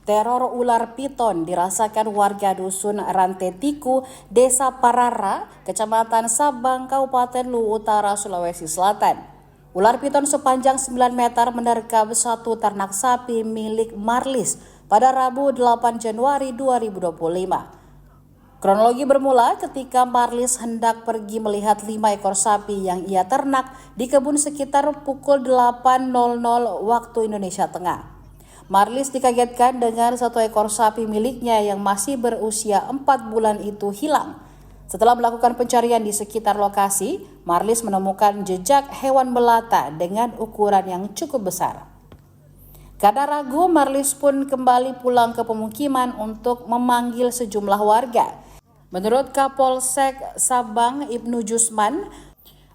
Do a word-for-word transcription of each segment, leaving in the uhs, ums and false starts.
Teror ular piton dirasakan warga Dusun Rante Tiku, Desa Parara, Kecamatan Sabang, Kabupaten Luwu Utara, Sulawesi Selatan. Ular piton sepanjang sembilan meter menerkam satu ternak sapi milik Marlis pada Rabu, delapan Januari dua ribu dua puluh lima. Kronologi bermula ketika Marlis hendak pergi melihat lima ekor sapi yang ia ternak di kebun sekitar pukul delapan nol nol waktu Indonesia Tengah. Marlis dikagetkan dengan satu ekor sapi miliknya yang masih berusia empat bulan itu hilang. Setelah melakukan pencarian di sekitar lokasi, Marlis menemukan jejak hewan melata dengan ukuran yang cukup besar. Karena ragu, Marlis pun kembali pulang ke pemukiman untuk memanggil sejumlah warga. Menurut Kapolsek Sabang, Ibnu Jusman,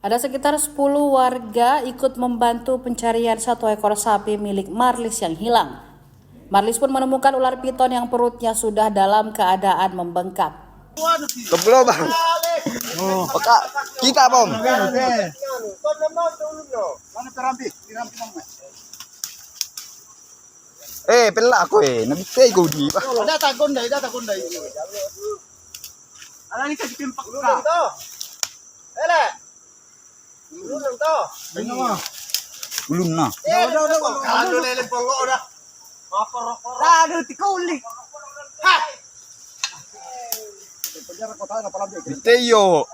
ada sekitar sepuluh warga ikut membantu pencarian satu ekor sapi milik Marlis yang hilang. Marlis pun menemukan ular piton yang perutnya sudah dalam keadaan membengkak. Kebelo, Bang. Oh. Oka, kita, Bom. Eh, pella aku, eh. Nabitte kodi, Pak. Ada takon dai, ada takon dai. Ada ni kasih pimpak. Ulunna to. Ele. Ulunna to. Ulunna. Eh, udah, udah, udah. Kalau lele polo dah. Aduh, tikuli. Hah. Bitte iyo.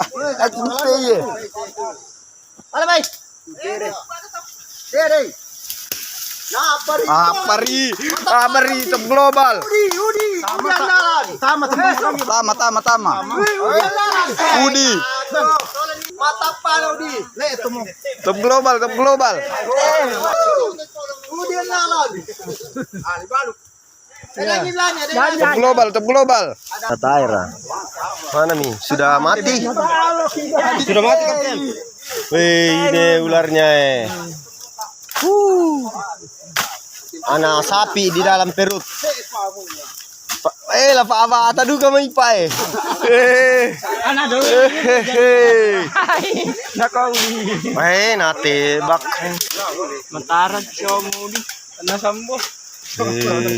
Aku bitte iyo. Ala, bai. Dere. Apa ri? Apa ri? Apa ri? Top Global. Udi, Udi. Tama, tama, tama. Tama, tama, tama. Udi, Udi andalan. Udi. Mata pala Udi. Le, temu. Top Global, Top Global. Udi andalan. Ah, dibalu. Top Global, Top Global. Tataera. Mana mi? Sudah mati? Sudah mati, Kapten. Weh, ini ularnya, eh. Huh. Anak sapi di dalam perut. Pa-, eh, lapa abata duka mai, Pak, eh. Eh. Anak dulu. Eh, eh, eh. Hai. Nakau. Eh, natebak. Mataran, Comudi. Anak sambo. Eh.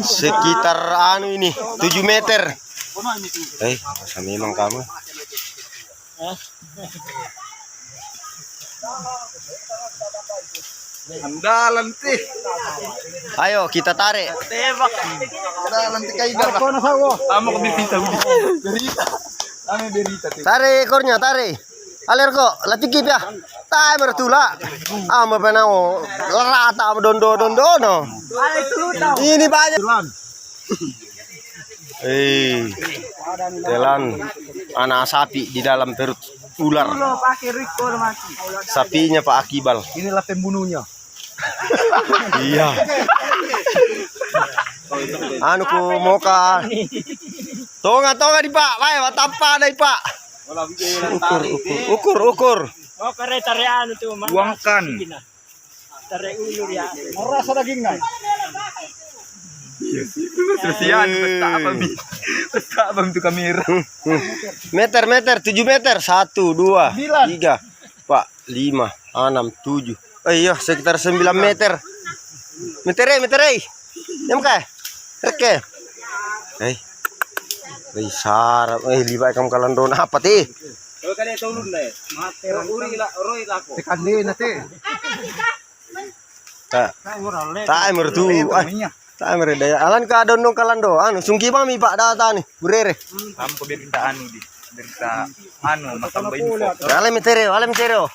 Sekitar anu ini, tujuh meter. Eh, masa memang kamu? Andalan ti. Ayo kita tarik. Andalan ti kai dah. Tama ko bibita, Udi. Berita. Kami berita ti. Tarik ekornya, tarik. Alerko, latiki pia. Tae mertula. Amo penao. Lerata dondo-dondo no. Ini banyak. Eh, telan anak sapi di dalam perut ular. Sapinya Pak Akibal. Inilah pembunuhnya. Iya. Anu ku moka. Tonga-tonga di Pak, wae watappa dai Pak. Ukur, ukur, ukur, ukur. Oh, kare tare anu tuh, Mas. Buangkan. Tare ulu ya. Merasa dagingnya. Iya sih, itu Mas Rosian, pesta apa mi? Pesta apa itu kamera? Hmm, hmm. Meter, meter, tujuh meter. Satu, dua, tiga, empat, lima, enam, tujuh. Eh, iya, sekitar sembilan meter. Meter, eh, meter, eh. Yang ka? Reke. Eh. Eh, sarap. Eh, liba kam kalandona apa ti? Kalau kalian tahu dulu deh. Mati. Uri la, roi lako. Tekan deh nanti. Ta-, tae mertu. Tae mere daya. Alan ka dondong kalando. Anu, sungki mami Pak data nih. Burere. Sampo berita anu di. Berita anu, masamba info. Ale metereo, ale metereo.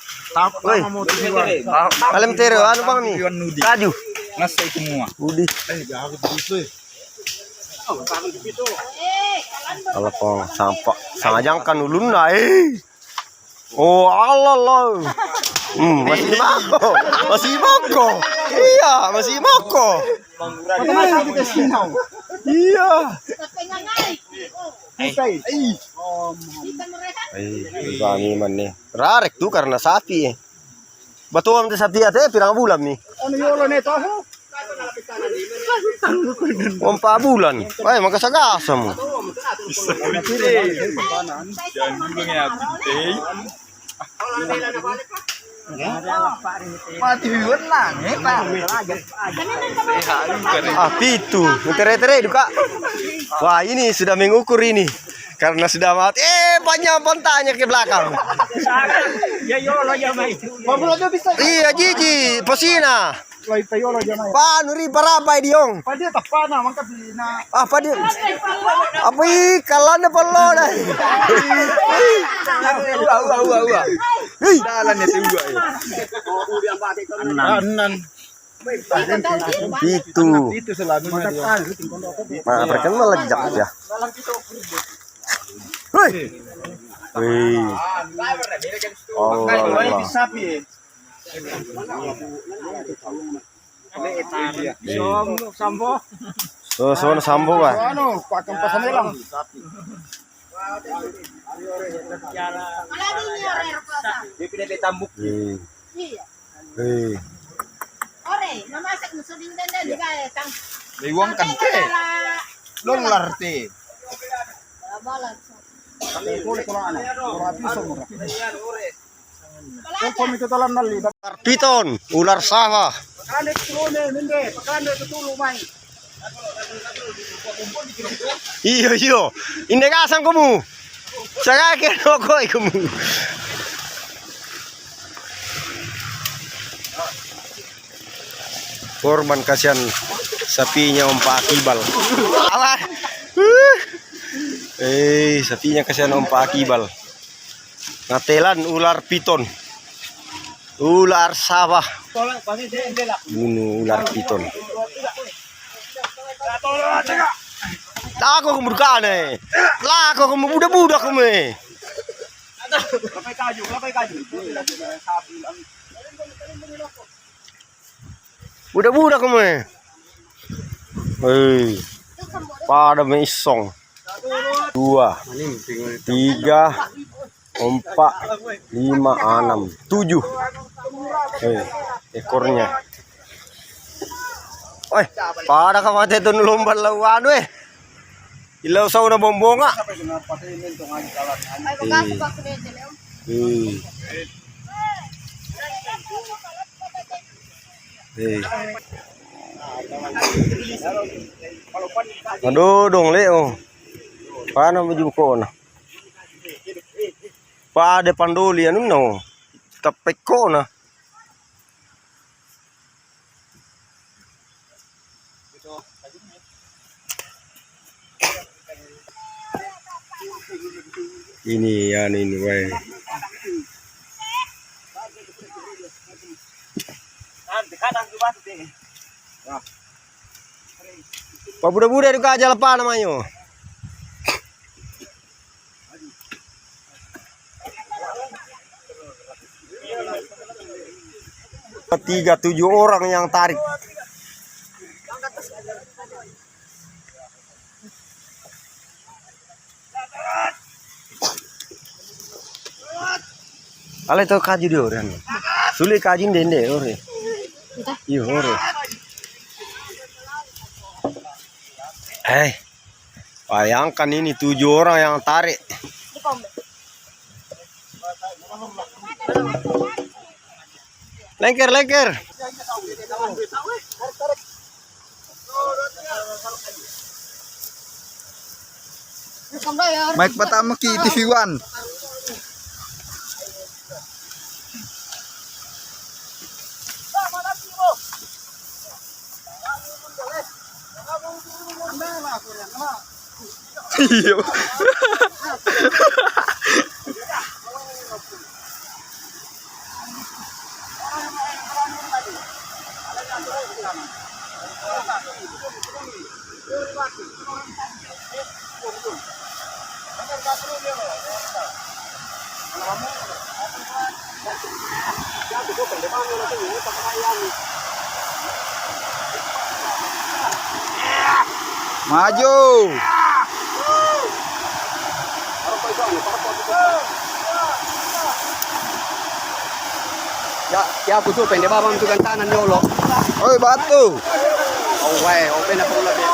Woi. Ale metereo, anu mami. Kaju. Nasa itu semua. Udi. Ala kong sampa. Sangajangkan ulunna, eh. Oh, Allah, Allah. Hmm, masih mako. Masih mako. Iya, masih mako. Iya. Eh, kami mani. Rarek tu karena sapi, eh. Batuang te sapi ate pirang bulan mi? Anu yolo ne tahu. Ompa bulan. Wah, makasa-kasa mo. Jangan dulu ya, eh. Mati wenang, enak. Ah, pitu. Tere-tere duka. Wah, ini sudah mengukur ini. Karena sudah mati. Eh, panjang pontanya ke belakang. Iya, jiji, posina. Panu ri parapai diong. Apa dia? Apa ih, kallanna pallo dai. Ua, ua, ua, ua. Hei. Dalan ya, ua, ya. Annan. Pitu. Itu selanjutnya dia. Nah, terkenal lagi, Cak, ya. Hei. Hei. Allah, Allah. Sapi, ya. Sambo. So, so, sambo, Pak. Anu, pakai pasan elang. Iya. Iya. Eh. Ore, mamasak musuh di dende di gae, tang. Iwang kan te. Dolar te. Boleh kalau anak. Ora pisau murah. Telepon itu tolong nalli. Ular piton, ular sawah. Pakande turune, minde, pakande tutulu mai. Iyo, iyo. Inde ngasang komu. Sagake rokoi komu. Korban kasihan sapinya Om Pak Akibal. Alah. Eh, sapinya kasihan Om Pak Akibal. Natelan ular piton. Ular sawah. Bunuh ular piton. Lako kamu dukane. Lako kamu buda-buda kamu. Buda-buda kamu. Hei. Pada meissong. Dua, tiga, empat, lima, enam, tujuh. Eh, ekornya. Eh, pada ka mate tu lomba lau anu, eh. Ilau sauna bombonga. Eh. Eh. Eh. Aduh, dong, Leo. Pana mujukona. Pada pandoli anunna, oh. Tappekko'na. Ini, anu ini, wae. Pabuda-buda duka aja lepana mayo. Tiga, tujuh orang yang tarik. Ale tau kaju dia orang. Sulit kaju dende ore. Iya, ore. Eh. Bayangkan ini tujuh orang yang tarik. Lengker, lengker. Mike Batamaki T V One. Iya. Maju. Ya, ya, aku tuh pendek bawang tuh gantangan nyolok. Oi, batu. Oh, wae, oh, pena pula deh.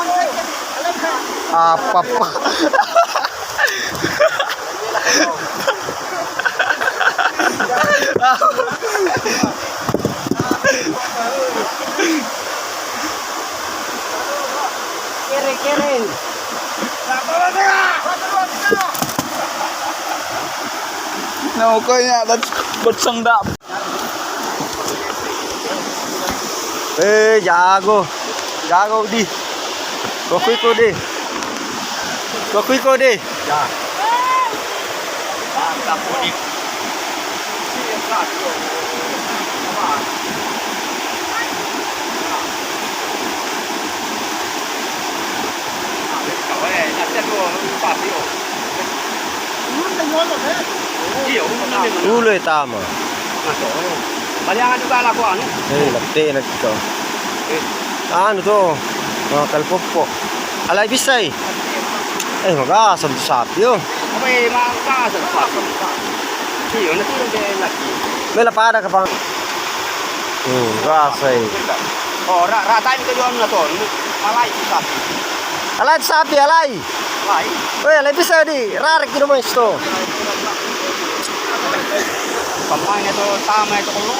Apa, apa? Kere-kere. Naokoi nya, that's, that's sengdap. Eh, jago. Jago, Di. Kokuiko, Di. Kokuiko, Di. Ya. Mantap, Di. Iya, umumnya memang. Ulo tama. Masuk. Baliangan juga laku anu. Eh, lette'na kau. Eh. Anu to, oh, kalpoppo. Alai bissai? Eh, magasa tu sapi, oh. Apa, eh, magasa tu sapi? Iya, nanti udah lagi. Bela pada kapang. Hmm, gasai. Oh, ra-, ratain kedua na to. Alai tu sapi. Alai tu sapi, alai. Alai. Weh, alai bisa di. Rarik kino mais to. Pemain itu sama itu kalau.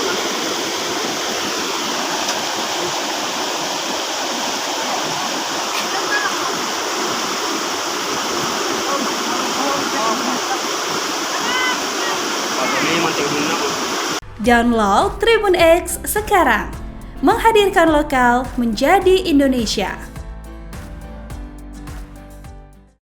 Download Tribun X sekarang. Menghadirkan lokal menjadi Indonesia.